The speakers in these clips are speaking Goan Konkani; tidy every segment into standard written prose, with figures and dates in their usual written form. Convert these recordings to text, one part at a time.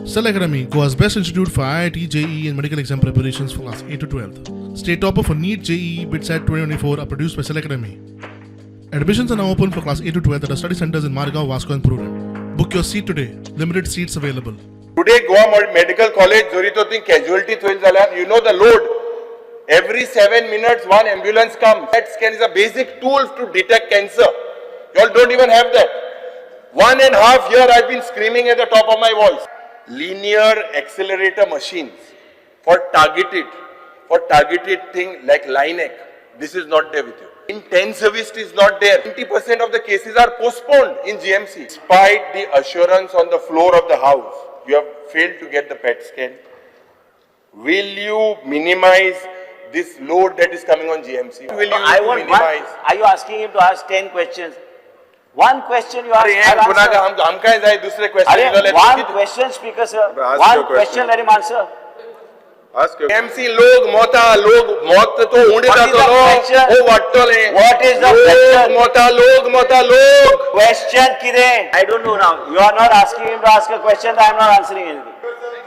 Cell Academy, Goa's best institute for IIT, JEE, and medical exam preparations for class 8 to 12. State topper for NEET, JEE, BITSAT 2024 are produced by Cell Academy. Admissions are now open for class 8 to 12 at our study centers in Margao, Vasco, and Prudent. Book your seat today. Limited seats available. Today Goa Medical College जरी तो ती casualty थंय जाल्यार you know the load, every 7 minutes one ambulance come. PET scan is a basic tool to detect cancer. You all don't even have that. One and half year I been screaming at the top of my voice. Linear accelerator machines for targeted thing like Linac, this is not there with you. Intensivist is not there. 20% of the cases are postponed in GMC. Despite the assurance on the floor of the house, you have failed to get the PET scan. Will you minimize this load that is coming on GMC? Will you I want one, minimize? Are you asking him to ask 10 questions? One question you ask, अरे हे I'll गुन्हा answer. आमकांय जाय दुसरे अरे, question. One question, Speaker sir. Ask One your question, question. Let him answer. Ask your GMC लोक मोता, लोक मौत तो उणे What is the जातलो question? O वाडटले. What is the लोक question? मोता, लोक मोता, लोक. Question कितें? I don't know now. You are not asking him to ask a question, I am not answering anything.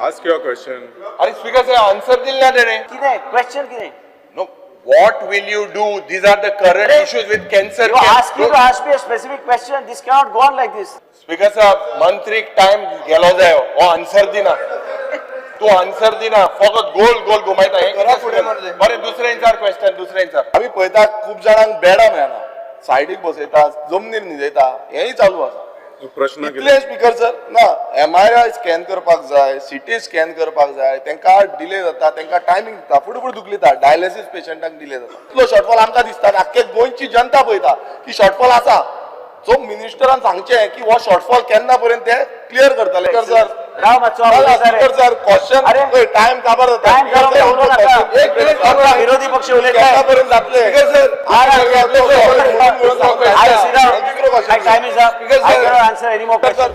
Ask your question. अरे स्पीकर साहेब, आन्सर दिल ना तेणे. कितें? Question कितें? No, what will you do? These are the current अरे, issues with cancer. You are asking to ask me a specific question. This cannot go on like this. Speaker साहेब, मंत्रीक टायम गेलो जायो, हो आन्सर दिना. तूं आन्सर दिना, फकत गोल गोल घुमायता. हें करा फुडें मरे. बरें, दुसरें विचार क्वेश्चन, दुसरें विचार. आमी पळयता, खूब जाणांक बेडां मेळना, सायडीक बसयता, जमनीर न्हिदयता, हेंय चालू आसा. प्रश्न कितें? इतलें स्पीकर सर ना, एमआरआय स्कॅन करपाक जाय, सिटी स्कॅन करपाक जाय, तांकां डिले जाता, तांकां टायमींग दिता, फुडें फुडें धुकलिता, डायलिसीस पेशंटांक डिले जाता. इतलो शॉर्टफॉल आमकां दिसता, आख्खे गोंयची जनता पळयता की शॉर्टफॉल आसा. सो मिनिस्टरान सांगचें की हो शॉर्टफॉल केन्ना पर्यंत ते क्लियर करतले सर. राव मातसो, उलयता रे. स्पीकर सर, क्वेश्चन अरे, टायम काबार जाता. टायम काबार उलोवं नाका. एक मिनिट. विरोधी पक्ष उलयता. केन्ना पर्यंत जातले? I sit down. दुसरो My time is up. Speaker I sir. Cannot answer any more questions.